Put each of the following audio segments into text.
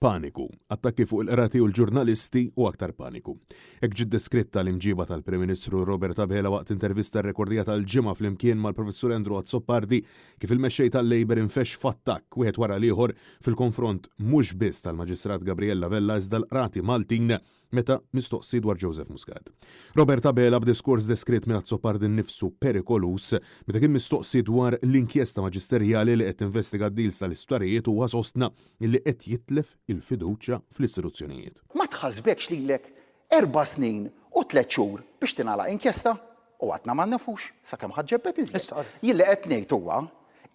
Paniku, attakki fuq il-qrati u l-ġurnalisti u aktar paniku. Hekk ġiet deskritta l-imġiba tal-Prim Ministru Robert Abela waqt intervista rrekordjata l-Ġimgħa flimkien mal-Professur Andrew Azzopardi kif il-mexxej tal-Labour infexx f'attakk wieħed wara l-ieħor fil-konfront mhux biss tal-Maġistrat Gabriella Vella iżda l-qrati Maltin meta mistoqsi dwar Joseph Muscat. Robert Abela b'diskors deskritt minn Azzopardi nnifsu perikoluż, meta kien mistoqsi dwar l-inkjesta maġisterjali li qed tinvestiga d-deals tal-isptarijiet huwa sostna li qed jitlef il-fiduċja fl-istituzzjonijiet. Ma tħassbekx lilek erba' snin u tlett xhur biex tingħalaq inkjesta? U għadna ma nafux sakemm ħa ġġebbed iżjed. Jien li qed ngħid huwa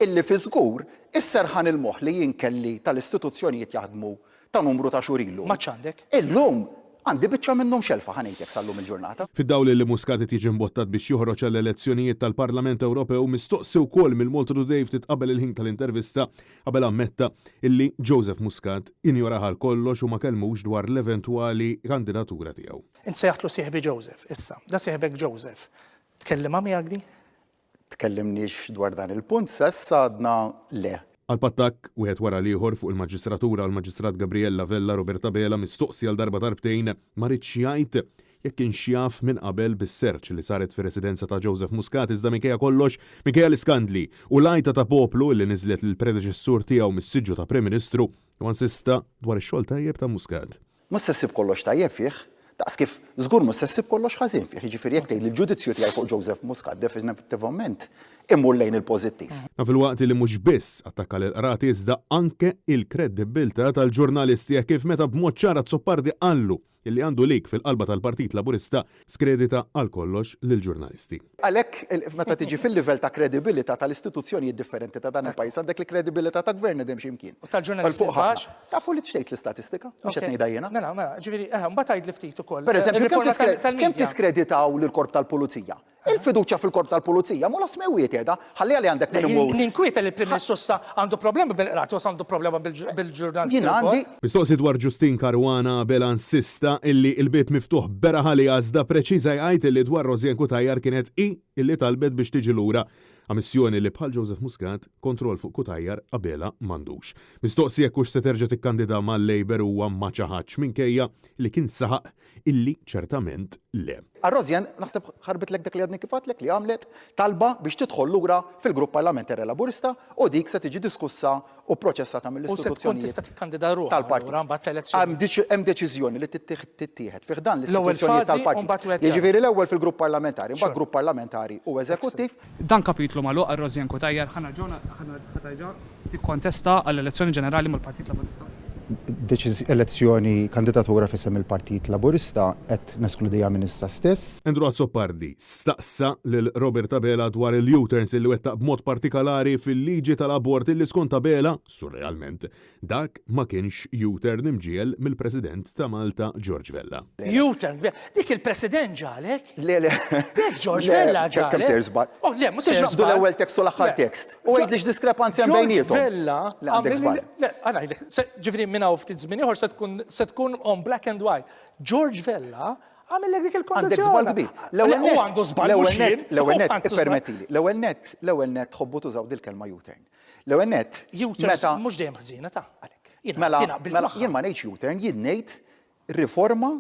illi fi żgur is-serħan il-moħħ li jien kelli tal-istituzzjonijiet jaħdmu ta' numru ta' xhur ilu. M'għadx għandek. Illum għandi biċċa minnhom xelfa ħa ngħidlek sal-lum il-ġurnata. Fid-dawl li Muscat qed jiġi mbottat biex joħroġ għall-elezzjonijiet tal-Parlament Ewropew, mistoqsi wkoll mill-Malta Today ftit qabel il-ħin tal-intervista, Abela ammetta illi Joseph Muscat injorah għal kollox u ma kellmux dwar l-eventwali kandidatura tiegħu. Int sejjaħtlu sieħbi Joseph, issa. Da sieħbek Joseph. Tkellimha miegħek di? Tkellimniex dwar dan il-punt sa issa għadna le. Qalb attakk wieħed wara l-ieħor fuq il-Maġistratura u l-Maġistrat Gabriella Vella, Robert Abela mistoqsi għal darba darbtejn ma riedx jgħid jekk kienx jaf minn qabel bis-search li saret fir-residenza ta' Joseph Muscat iżda minkejja kollox, minkejja l-iskandli u l-għajta ta' poplu li niżlet lill-predeċessur tiegħu mis-siġġu ta' Prim Ministru, huwa insista dwar ix-xogħol tajjeb ta' Muscat. Mhux se ssib kollox tajjeb fih, daqs kif żgur mhux se ssib kollox ħażin fih. Jiġifieri jekk tgħidli l-ġudizzju tiegħi fuq Joseph Muscat definittivament imur lejn il-pożittiv. Dan filwaqt li mhux biss attakka lill-Qrati iżda anke il-kreddibbiltà tal-ġurnalisti hekk kif meta b'mod ċar Azzopardi qallu li għandu leak fil-qalba tal-Partit Laburista skredita għal kollox lill-ġurnalisti. Għalhekk meta tiġi fil-livell ta' kredibilità tal-istituzzjonijiet differenti ta' dan il-pajjiż għandek il-kredibilità ta' gvern idem xi mkien. U tal-ġurnalisti baxx? Tafu li tgħid l-istatistika, mhux qed ngħidha jiena. Mela, mela, ġifieri, eħe, mbagħad għidli ftit ukoll. Pereżempju, kemm tiskreditaw lill-Korp tal-Pulizija? Il-fiduċja fil-Korp tal-Pulizija m'hu la smewwiet qiegħda, ħalliha li għandek min imur. Ninkwieta li l-Prim Ministru issa għandu problema bil-qrati u issa għandu problema bil-ġurnalisti Jien għandi. Mistoqsi dwar Justyne Caruana, Abela insista illi l-bieb miftuħ beraħ għaliha iżda preċiża jgħid illi dwar Rosianne Cutajar kienet hi illi talbet biex tiġi lura. Ammissjoni li bħal Joseph Muscat, kontroll fuq Cutajar Abela m'għandux. Mistoqsi jekk hux se terġa' tikkandida mal-Labour huwa ma ċaħadx minkejja li kien saħaq Illi ċertament le. Għal Rosianne, naħseb ħarbitlek dak li għadni kif għadtlek li għamlet talba biex tidħol lura fil-Grupp Parlamentari Laburista u dik se tiġi diskussa u pproċessata mill-istituzzjonijiet tal-partit. Hemm deċiżjoni li tittieħed fi ħdan l-istituzzjonijiet tal-partit. Jiġifieri l-ewwel fil-Grupp Parlamentari, imbagħad Grupp Parlamentari u Eżekuttiv. Dan kapitlu magħluq għal Rosianne Cutajar, ħa nerġgħu tikkontesta għall-elezzjoni ġenerali mal-Partit Laburista? Elezzjoni, kandidatura f'isem il-Partit Laburista qed neskludiha minn issa stess. Andrew Azzopardi staqsa lil Robert Abela dwar il-U-turns illi wettaq b'mod partikalari fil-liġi tal-abort illi skont Abela, surrealment, Dak ma kienx U-turn imġiegħel mill-President ta' Malta George Vella. U-turn, dik il-President ġagħlek? Le, le. Dik George Vella ġagħlek. Kemm sejjer żball. Oh, le, mhux sejjer żball. l-ewwel tekst u l-aħħar tekst. U għidli x'diskrepanzi hemm bejniethom. George Vella. Le, għandek żball. Le, ħa ngħidlek, ġifieri minn hawn ftit żmien ieħor se tkun on black and white. George Vella għamillek dik il-kondizzjoni. Għandek żball kbir. L-ewwel nett. Għandu żball mhux jien. L-ewwel nett, ippermettili. L-ewwel nett, l-ewwel nett tħobbu tużaw dil-kelma U-turn. L-ewwel nett. U-turn mhux dejjem ħżiena ta'. Għalhekk. Mela, mela jien ma ngħidx U-turn, jien ngħid riforma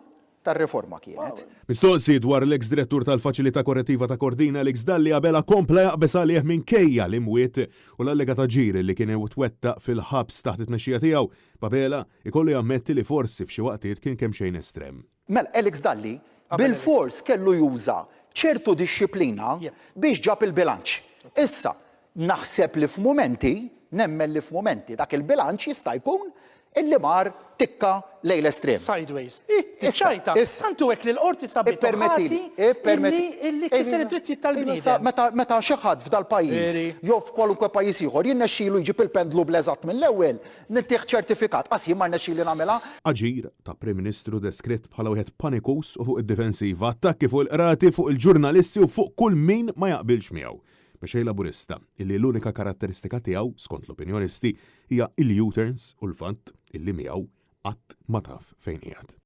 tar-riforma kienet. Mistoqsi dwar l-eks direttur tal-Faċilità Korrettiva ta' Kordin Alex Dalli Abela kompla jaqbeż għalih minkejja l-imwiet u l-allegat aġir li kien twettaq fil-ħabs taħt it-tmexxija tiegħu, b'Abela ikollu jammetti li forsi f'xi waqtiet kien kemxejn estrem. Mela Alex Dalli bilfors kellu juża ċertu dixxiplina biex ġab il-bilanċ. Issa, Naħseb li f'mumenti, nemmen li f'mumenti dak il-bilanċ jista' jkun illi mar tikka lejn l-estrem. Sideways. Hi, tiċċajta. Tant hu hekk li l-Qorti sabitu ħati illi kiser id-drittijiet tal-bniedem. Meta meta xi ħadd f'dal-pajjiż jew f'kwalunkwe pajjiż ieħor jirnexxilu jġib il-pendlu bl-eżatt mill-ewwel, nintih ċertifikat. Qas jien ma rnexxili nagħmilha. Aġir ta' Prim Ministru deskritt bħala wieħed panikuż u fuq id-difensiva, attakki fuq il-qrati, fuq il-ġurnalisti u fuq kull min ma jaqbilx miegħu. Mexxej Laburista illi l-unika karatteristika tiegħu, skont l-opinjonisti, hija l-U-turns u l-fatt illi miegħu qatt ma taf fejn qiegħed.